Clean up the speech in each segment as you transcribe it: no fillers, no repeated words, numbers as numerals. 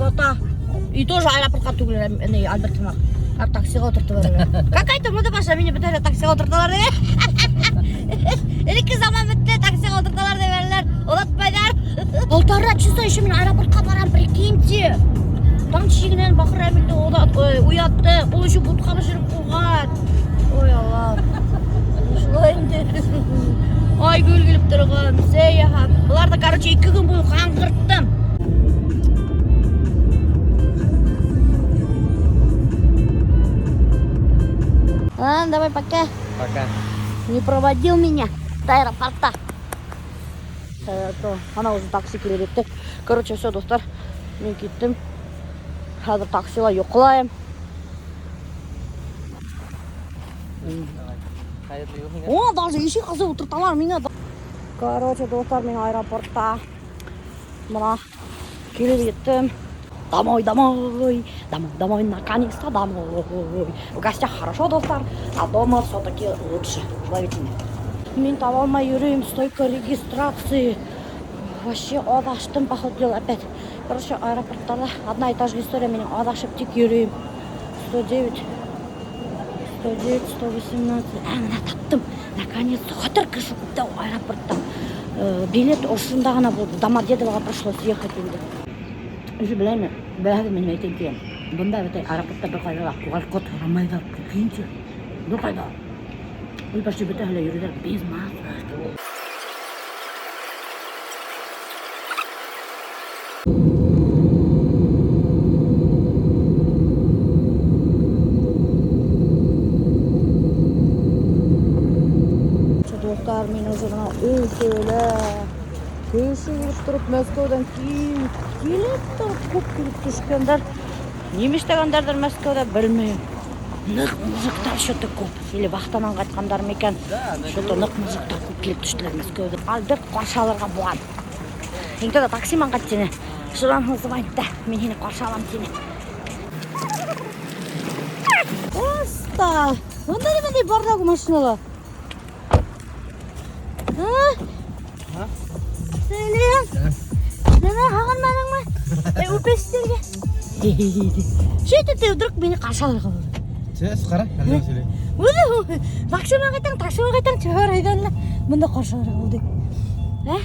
Оҙата. И тоже аэропортҡа түгел, ни, Альберт һымаҡ. Ә таксиға ултыртып ебәрәләр. Какая-то мода пошла, мине бөтәһе лә таксиға ултырталар тип. Элекке заман бөттө, таксиға ултырталар тип бәрәләр. Оҙатмайҙар. Полтора часа еще мин аэропортҡа барам, прикиньте. Таң тишегенән бахыр Рәмилде уятты. Ул еще бутҡа бешереп ҡуйған. Ой, Аллам. Шулай инде. Айгөл килеп торған, сәй яһап. Быларҙы, короче, 2 көн буйы ҡаңғырттым. Ладно, давай, пока. Пока. Не проводил меня до аэропорта. То, она уже такси килеп етте. Короче, все, дуҫтар, мин киттем. Хәҙер таксила йоҡлайым. О, даже ишек асып ултырталар миңә. Короче, дуҫтар, мин аэропортта. Бына килеп еттем. Домой, домой, домой, домой, наконец-то домой. В гостях хорошо, дуҫтар, а дома все-таки лучше. Ловите меня. Мин таба алмай йөрөйөм, стойка регистрации. Вообще аҙаштым, походу дела, опять. Короче, аэропорттарҙа одна и та же история, минең аҙашып тик йөрөйөм. 109, 109, 118. Ә, бына таптым. Наконец-то. Хәтәр кеше күп тә аэропортта. Билет ошонда ғына булды. Домодедовоға пришлось ехать инде. Үҙе беләме? Беләһегеҙ, мин әйтәйем тием. Бында бит аэропортта бер ҡайҙа ла QR-код һорамайҙар, прикиньте. Бер ҡайҙа. Ой, почти бөтәһе лә йөрөйҙәр без масок. Дуҫтар, мин уже бына Өфөлә. Кеше килеп тороп, Мәскәүҙән килеп тороп, күп килеп төшкәндәр. Нимә эшләгәндәрҙер Мәскәүҙә, белмәйем. Ныҡ мужиктар что-то күп. Или вахтанан ҡайтҡандар микән? Что-то ныҡ мужиктар күп килеп төштөләр Мәскәүҙә. Альберт ҡаршы алырға булған. Һин тәүҙә такси менән ҡайт тине. Шунан һуң звонит та, мин һине ҡаршы алам тине. Оста! Бында нимә тип бардак машинала? А? Сәлем! Нимә, һағынманыңмы? Эй, үпештергә. Что это ты вдруг мине ҡаршы алырға булдың? Сез ҡара, әллә һөйләй. Үҙе, такси менән ҡайтаң, такси менән ҡайтаң, чыгар әйҙә әллә. Бында ҡаршы алырға булдың. Ә?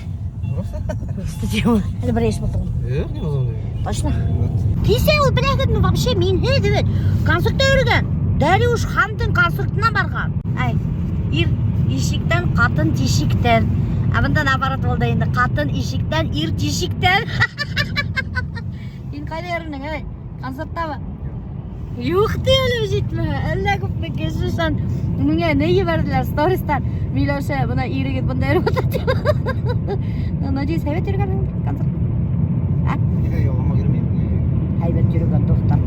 Просто? Просто тием. Әле бер эш булдың. Юҡ, ни булды? Точно? Кисә ул беләһегеҙме, вообще минһеҙ бит. Концертта йөрөгән. Дариуш Хандың концертына барған. Ай, ир ишектән, ҡатын тишектән. Ә бында наоборот булды инде. Ҡатын ишектән, ир тишектән. Һин ҡайҙа йөрөнөң, эй? Концерттамы? Юҡ ти әле етмәһә. Әллә күпме кеше шунан миңә ни ебәрҙеләр стористан. Миләүшә, бына ирегеҙ бында йөрөп ята тип. Надеюсь, һәйбәт йөрөгәнһең концерт. Ә? Нигә ялғанға йөрөмәйем? Һәйбәт йөрөгән, дуҫтар.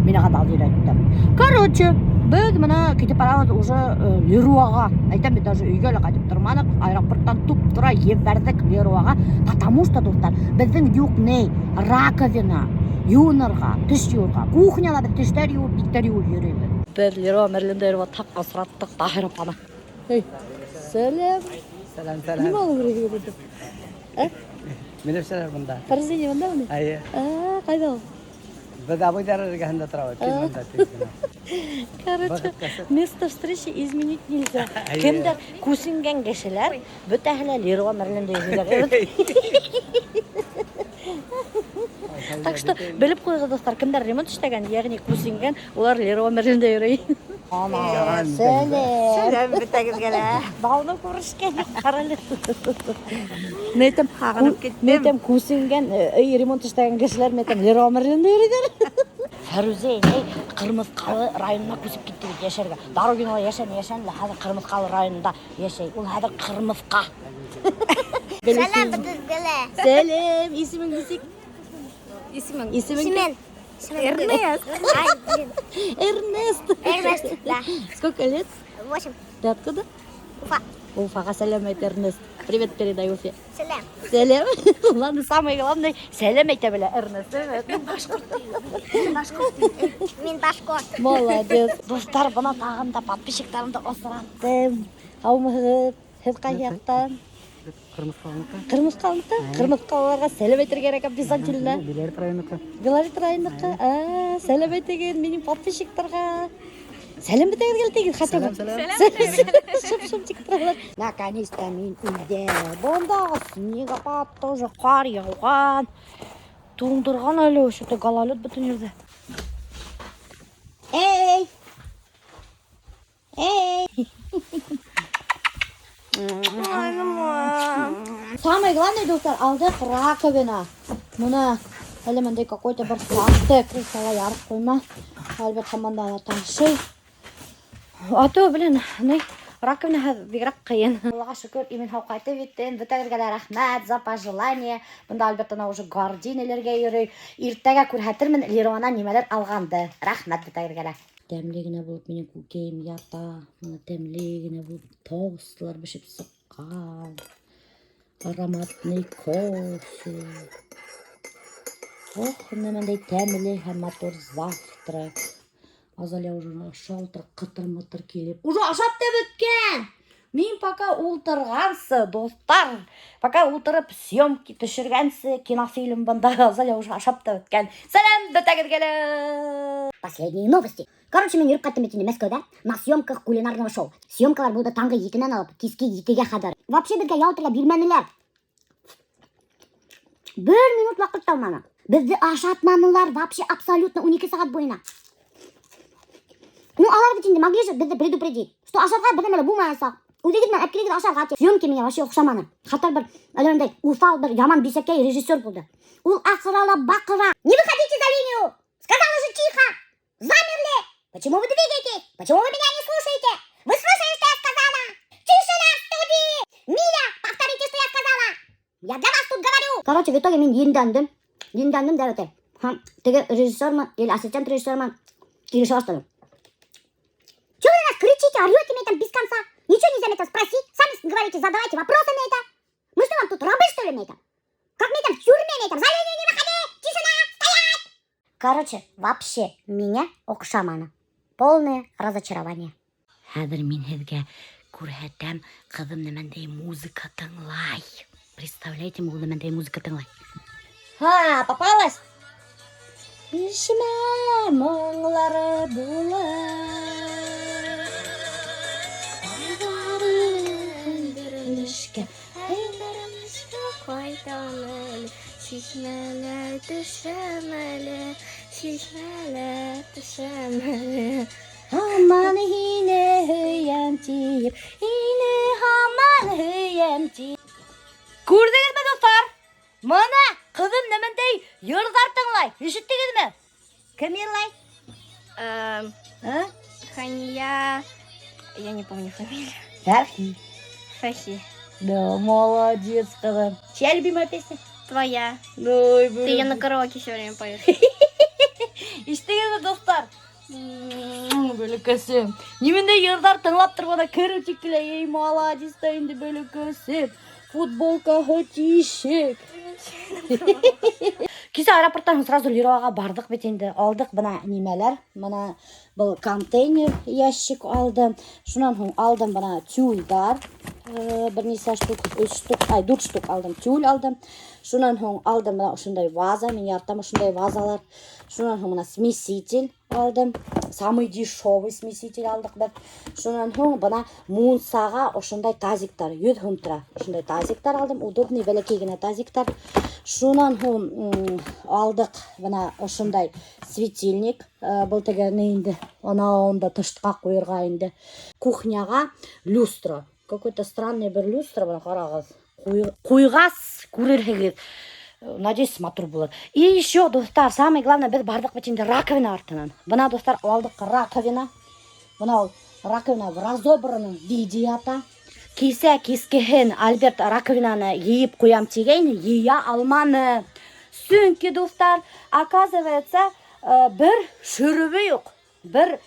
Мин уға дал өйрәттем. Короче, беҙ бына китеп барабыҙ уже Леруаға. Әйтәм бит, даже өйгә лә ҡайтып торманыҡ. Аэропорттан туп-тура ебәрҙек Леруаға. Потому что, дуҫтар, беҙҙең юҡ ни, раковина, йыуынырға, теш йыуырға. Кухняла беҙ тештәр йыуып, биттәр йыуып йөрөйбөҙ. Беҙ Леруа Мерлинда йөрөп тап осраттыҡ Таһир апаны. Эй, сәләм. Сәләм, сәләм. Нимә алып йөрөйһөгөҙ бында? Ә? Миләүшәләр бында. Фәрзине бындамы ни? Эйе. Ә, ҡайҙа ул? Беҙ абыйҙар эргәһендә торабыҙ, кил бында тиҙ генә. Короче, Бәхет место встречи изменить нельзя. Эйе. Кемдер күсенгән кешеләр бөтәһе лә Леруа Мерлинда йөрөйҙәр. Так что белеп ҡуйығыҙ, дуҫтар, кемдәр ремонт эшләгән, йәғни күсенгән, улар Леруа Мерлинда йөрөй. Ана, сәләм. Сәләм бөтәгеҙгә лә. Давно күрешкән юҡ, ҡара әле. Мин әйтәм, Һағынып киттем. Мин әйтәм, күсенгән, өй ремонт эшләгән кешеләр, мин әйтәм, Леруа Мерлинда йөрөйҙәр. Фәрүзә инәй Ҡырмыҫҡалы районына күсеп китте бит йәшәргә. Дорогинала йәшәне, йәшәне лә, хәҙер Ҡырмыҫҡалы районында йәшәй. Ул хәҙер ҡырмыҫҡа. Сәләм бөтәгеҙгә лә. Сәләм, исемең нисек? Исемең? Исемең? Исемен. Эрнест. Ай, блин. Эрнест. Эрнест, да. Сколько лет? 8. Ты откуда? Уфа. Уфаға сәләм әйт, Эрнест. Привет передай Уфе. Сәләм. Сәләм. Ладно, самое главное, сәләм әйтә белә Эрнест. Мин башҡорт. Мин башҡорт. Молодец. Дуҫтар, бына тағын да подписчиктарымды осраттым. Һаумыһығыҙ? Һеҙ ҡай яҡтан? Ҡырмыҫҡалыныҡы. Ҡырмыҫҡалыныҡы? Ҡырмыҫҡалыларға сәләм әйтергә кәрәк обязательно. Биләр районыҡы. Белорет районыҡы. А, сәләм әйтегеҙ минең подписчиктарға. Сәләм бөтәгеҙгә әйтегеҙ хотя бы. Сәләм, Шып-шып тик торалар. Наконец-то мин өйҙә. Бында снегопад тоже, ҡар яуған. Туңдырған әле, что-то гололед бөтөн ерҙә. Эй! Эй! Самое главное, дуҫтар, алдыҡ раковина. Бына әле бындай какой-то бер сантек ала ярып ҡуйма. Альберт һаман да ташый. А то, блин, ни, раковина бигерәк ҡыйын. Аллаға шөкөр, имен һау ҡайтып еттем. Бөтәгеҙгә лә рәхмәт за пожелание. Бында Альберт ана уже гардин элергә йөрөй. Иртәгә күрһәтермен Леруанан нимәләр алғанды. Рәхмәт бөтәгеҙгә лә. Тәмле генә булып минең күкәйем ята. Бына тәмле генә булып тостлар бешеп сыҡҡан. Ароматный кофе. Ох, ниндәй тәмле һәм матур завтрак. Азалия уже ашап ултыра, ҡытыр-мытыр килеп. Уже ашап та бөткән. Мин пока ултырғансы, дуҫтар, пока ултырып съемки төшөргәнсе, кинофильм бында Азалия уже ашап та бөткән. Сәләм бөтәгеҙгә лә. Последние новости. Короче, мин йөрөп ҡайттым бит инде Мәскәүҙә на съемках кулинарного шоу. Съемкалар булды таңғы 7-нән алып киске 7-гә ҡәҙәр. Вообще беҙгә ял итергә бирмәнеләр. Бер минут ваҡыт та булманы. Беҙҙе ашатманылар вообще абсолютно 12 сәғәт буйына. Ну, алар бит инде могли же беҙҙе предупредить, что ашарға бер нәмә лә булмаясаҡ. Үҙегеҙ менән әпкилегеҙ ашарға тип. Съемки миңә вообще оҡшаманы. Хатта бер әллә ниндәй уҫал бер яман бисәкәй режиссер булды. Ул аҡыра ла баҡыра. Не выходите за линию! Сказала же тихо! Замерли! Почему вы двигаетесь? Почему вы меня не слушаете? Вы слышали, что я сказала? Тишина в студии! Миля, повторите, что я сказала! Я для вас тут говорю! Короче, в итоге мин енләндем. Енләндем дә бөтә. Һәм теге режиссермы или ассистент режиссермы килешә башланым. Чего вы на нас кричите, орете мне там без конца? Ничего нельзя мне там спросить? Сами говорите, задавайте вопросы мне это. Мы что, вам тут рабы, что ли, мне это? Как мне там в тюрьме, мне там, за линию не выходи! Тишина! Стоять! Короче, вообще миңә оҡшаманы. Полное разочарование. Хәҙер мин һеҙгә күрһәтәм, ҡыҙым ниндәй музыка тыңлай. Представляете, ул ниндәй музыка тыңлай. Ха, попалась? Чишмә моңлары булыр. Һүндерелешкә, Ҡайтам әле, чишмәләр төшәм әле, чишмәләр төшәм әле. Һаман һине һөйәм тип, һине һаман һөйәм тип. Күрҙегеҙме, дуҫтар? Бына ҡыҙым ниндәй йырҙар тыңлай. Ишеттегеҙме? Кем йырлай? А? Хания, я не помню фамилию. Фәрхи. Фахи. Да, молодец, ҡыҙым. Чья любимая песня? Твоя. Ой, Ты ее на караоке все время поешь. Ишеттегеҙме, дуҫтар? Бәләкәсем. Ниндәй йырҙар тыңлап торғанда кереү тикле, эй, молодец та инде бәләкәсем. Футболкаһы тишек. Кисә аэропорттан сразу Леруаға барҙыҡ бит инде. Алдыҡ бына нимәләр. Бына был контейнер ящик алдым. Шунан һуң алдым бына тюльдар. Бер нисә штук, өс штук, ай, дүрт штук алдым. Тюль алдым. Шунан һуң алдым бына ошондай ваза. Мин яратам ошондай вазалар. Шунан һуң бына смеситель алдым. Самый дешевый смеситель алдыҡ беҙ. Шунан һуң бына мунсаға ошондай тазиктар, 100 һум тора. Ошондай тазиктар алдым, удобный бәләкәй генә тазиктар. Шунан һуң алдыҡ бына ошондай светильник. Был теге ни инде, анауында тышҡа ҡуйырға инде. Кухняға люстра. Какой-то странный бер люстра, бына ҡарағыҙ. Ҡуйғас күрерһегеҙ. Надеюсь, матур булыр. И еще, дуҫтар, самое главное, беҙ барҙыҡ бит инде раковина артынан. Бына, дуҫтар, алдыҡ раковина. Бына ул раковина в разобранном виде ята. Кисә кискеһен Альберт раковинаны йыйып ҡуям тигәйне, йыя алманы. Сөнки, дуҫтар, оказывается, бер шөрөбө юҡ. Бер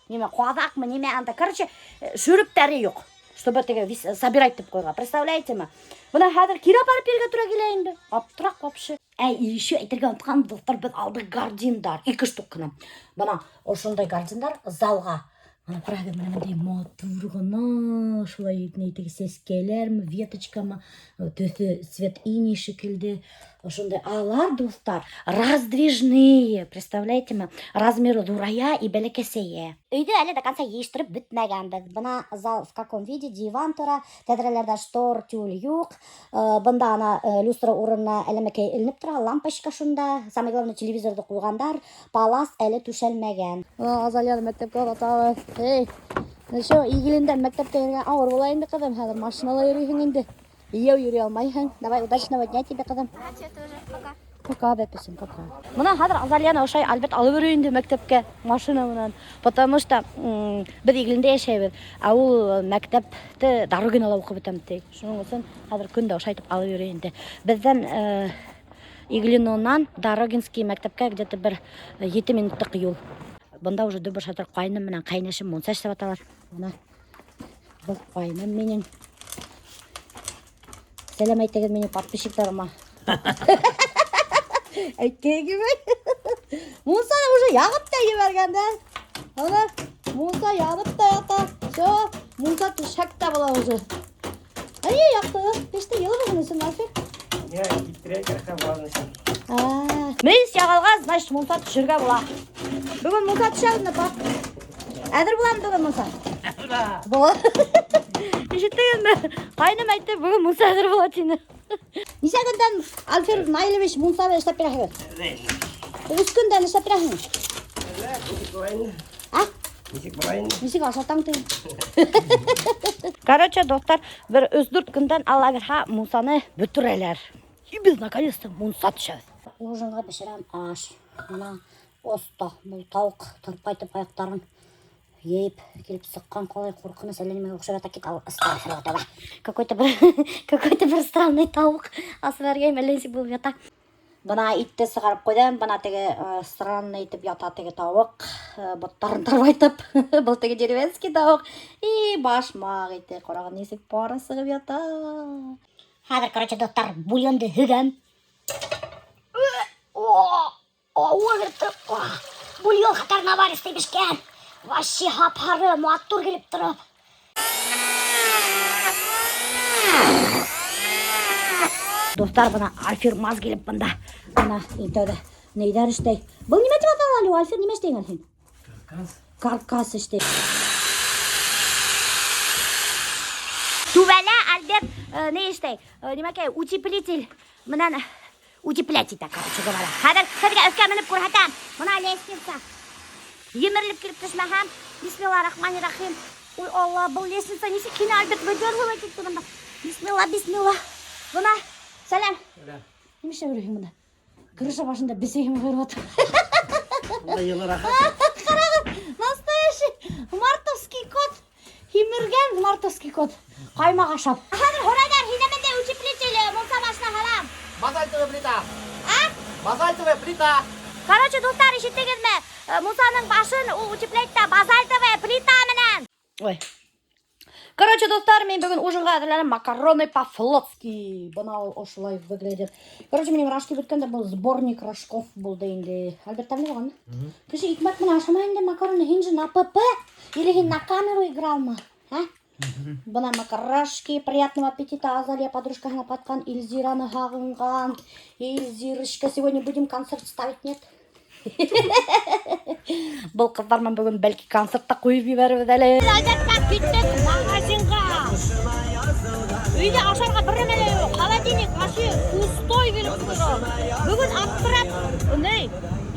нимә, ҡаҙаҡмы, нимә анда. Короче, шөрөптәре юҡ. Чтобы теге собирать итеп ҡуйырға. Представляете ме? Бына хәҙер кире апарып бирергә тура килә инде. Аптыраҡ вообще. Әй, и еще әйтергә онотҡанмын, дуҫтар, беҙ алдыҡ гардиндар. Ике штук ҡына. Бына ошондай гардиндар залға. Ана ҡарағыҙ, бына бындай матур ғына, шулай ни теге сәскәләрме, веточкамы, төҫө цвет иней шикелле. Ошондай алар, дуҫтар, раздвижные, представляете ме? Размеры ҙурая и бәләкәсәйә. Өйҙө әле до конца йыйыштырып бөтмәгәнбеҙ. Бына зал в каком виде, диван тора, тәҙрәләрҙә штор, тюль юҡ. Бында ана люстра урынына әләмәкәй эленеп тора, лампочка шунда. Самое главное, телевизорҙы ҡуйғандар, палас әле түшәлмәгән. Азалияны мәктәпкә оҙатабыҙ. Эй, ну что, Иглиндән мәктәпкә йөрөргә ауыр була инде, ҡыҙым. Хәҙер машинала йөрөйһөң инде. Йәйәү йөрөй алмайһың. Давай, удачного дня тебе, ҡыҙым. А тебе тоже. Пока. Пока, бәпесем, пока. Бына хәҙер Азалияны ошолай Альберт алып йөрөй инде мәктәпкә машина менән. Потому что беҙ Иглиндә йәшәйбеҙ, ә ул мәктәпте Дорогинала уҡып бөтәм ти. Шуның өсөн хәҙер көн дә ошолайтып алып йөрөй инде. Беҙҙән Иглинонан Дорогинский мәктәпкә где-то бер 7 минутлыҡ юл. Бында уже дөбөр шатыр ҡайным менән ҡәйнешем мунса эшләп яталар. Бына был ҡайным минең. Сәләм әйтегеҙ минең подписчиктарыма. Әйткән кебек. Мунсаны уже яғып та ебәргән дә. Ана мунса янып та ята. Всё, мунса түшәк тә була уже. Әй, яҡты. Эштә йылы булһын өсөн, Альфир. Я киптерә кәрәк булған. Мейес яғылған, значит, мунса төшөргә була. Бөгөн мунса төшәбеҙме, пап? Әҙер буламы бөгөн мунса? Була. Ишеттегеҙме? Ҡайным әйтте, бөгөн мунса әҙер була тине. Нисә көндән Альфир Наилевич мунса эшләп бирәһегеҙ? Өс көндән эшләп бирәһең. Нисек була инде? А? Нисек була инде? Нисек ашатаң ти? Короче, дуҫтар, бер өс-дүрт көндән Алла бирһә мунсаны бөтөрәләр. И беҙ наконец-то мунса төшәбеҙ. Ужинға бешерәм аш. Бына оҫта был тауыҡ тырпайтып аяҡтарын йәйеп килеп сыҡҡан, ҡалай ҡурҡыныс, әллә нимәгә оҡшап ята кит. Астағфирулла, тәүбә. Какой-то бер странный тауыҡ асып бәргәйем, әллә нисек булып ята. Бына итте сығарып ҡуйҙым, бына теге странный итеп ята теге тауыҡ, боттарын тырпайтып. Был теге деревенский тауыҡ. И башмаҡ ите, ҡарағыҙ, нисек пары сығып ята. Хәҙер, короче, дуҫтар, бульонды һөгәм. О, ауыр итеп. Бульон хәтәр наваристый бешкән. Вообще һап-һары, матур килеп тороп. Дуҫтар, бына Альфир маз килеп бында. Бына иң тәүҙә нейҙәр эшләй. Был нимә тип атала әле, Альфир, нимә эшләйһең һин? Каркас. Каркас эшләй. Түбәлә Альберт ни эшләй? Нимәкәй, утеплитель менән утеплять итә, короче говоря. Хәҙер һеҙгә өҫкә менеп күрһәтәм. Бына лестница. Емерелеп килеп төшмәһәм, бисмилла рахмани рахим. Ой, Алла, был лестница нисек һине Альберт выдергивать итте бында. Бисмилла, бисмилла. Бына, сәләм. Сәләм. Нимә эшләп йөрөйһөң бында? Крыша башында бесәйем һыйырып ята. Бында йылы рәхәт. Ҡарағыҙ, настоящий мартовский кот. Һимергән мартовский кот. Ҡаймаҡ ашап. Хәҙер һорайҙар, һине бында утеплитель мунса башына һалам. Базальтовая плита. А? Базальтовая плита. Короче, дуҫтар, ишеттегеҙме? Мунсаның башын ул утеплять та базальтовая плита менән. Ой. Короче, дуҫтар, мин бөгөн ужинға әҙерләнем макароны по-флотски. Бына ул ошолай выглядит. Короче, минең рожки бөткәндә был сборник рожков булды инде. Альберт, тәмле булғанмы? Кеше икмәк менән ашамай инде макароны. Һин же на ПП или һин на камеру игралмы? А? Бына макарошки, приятного аппетита. Азалия подружкаһына ҡайтҡан, Илзираны һағынған. Илзирочка, сегодня будем концерт ставить, нет? Был ҡыҙҙар менән бөгөн бәлки концерт та ҡуйып ебәрербеҙ әле. Альбертҡа киттек магазинға. Өйҙә ашарға бер нәмә лә юҡ. Холодильник вообще пустой килеп тора. Бөгөн аптырап, ни,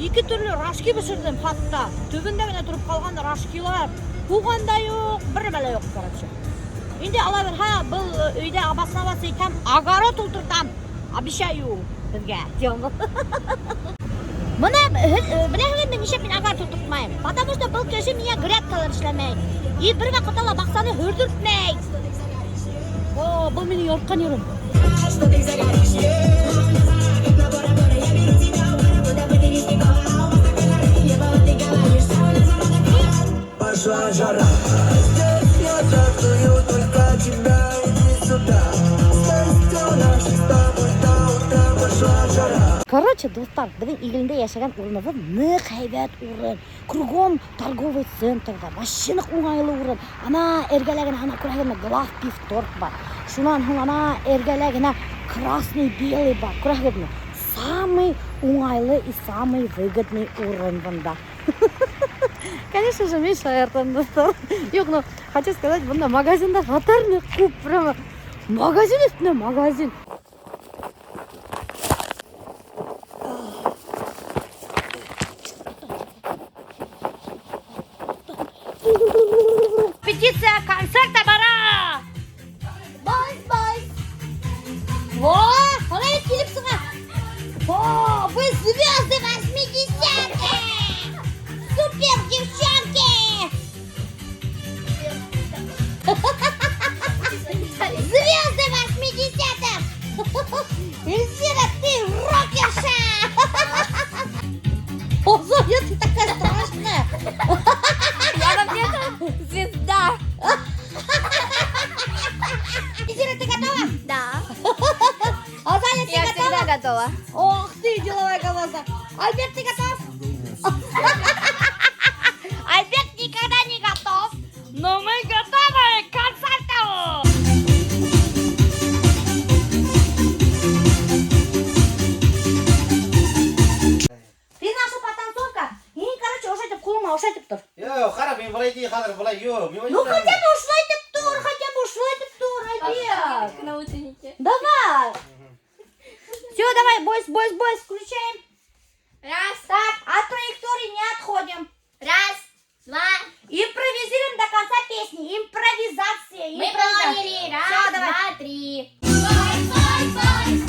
ике төрлө рожки бешерҙем хатта. Төбөндә генә тороп ҡалған рожкилар. Һуған да юҡ, бер нәмә лә юҡ, короче. Инде ала бирһә, был өйҙә обосноваться итәм, огород ултыртам. Обещаю һеҙгә, тием. Бына һеҙ беләһегеҙме, нишләп мин огород ултыртмайым? Потому что был кеше миңә грядкалар эшләмәй. И бер ваҡытта ла баҡсаны һөрҙөртмәй. О, был минең яратҡан ерем. Пошла жара. Здесь я чувствую только тебя, иди сюда. Страстью нашей с тобой до утра пошла жара. Короче, дуҫтар, беҙҙең Иглиндә йәшәгән урыныбыҙ ныҡ һәйбәт урын. Кругом торговый центрҙар, вообще ныҡ уңайлы урын. Ана эргәлә генә, ана күрәһегеҙме, Главпивторг бар. Шунан һуң ана эргәлә генә Красный Белый бар. Күрәһегеҙме? Самый уңайлы и самый выгодный урын бында. Конечно же, мин шаяртам, дуҫтар. Юҡ, ну, хочу сказать, бында магазиндар хәтәр ныҡ күп, прямо магазин өҫтөнә магазин. Репетиция концерта бара! Бай, бай! Во, ҡалай килеп сыға! О, вы звезды 80-х! Супер девчонки! Звезды 80-х! Эльзира, ты рокерша! О, Зоя, ты такая страшная! Я вообще-то звезда. Эльзира, ты готова? Да. Азалия, ты Я готова? всегда готова. Ох ты, деловая колбаса. Альберт, ты готов? Альберт никогда не готов, но мы готовы к концерту! Ты наша потанцовка. И, короче, ошайтып ҡулыңа ошайтып тор. Юҡ, ҡара, мин былай тей, хәҙер былай, юҡ. Мин Ну хотя бы ошолайтып тор, хотя бы ошолайтып тор, Альберт. На утреннике. Давай. Все, давай, бойс, бойс, бойс, включаем. Раз, Так, от траектории не отходим. раз, два. Импровизируем до конца песни. Импровизация. Мы импровизация. поняли. Раз, Всё, давай. два, три. Бай, бай, бай.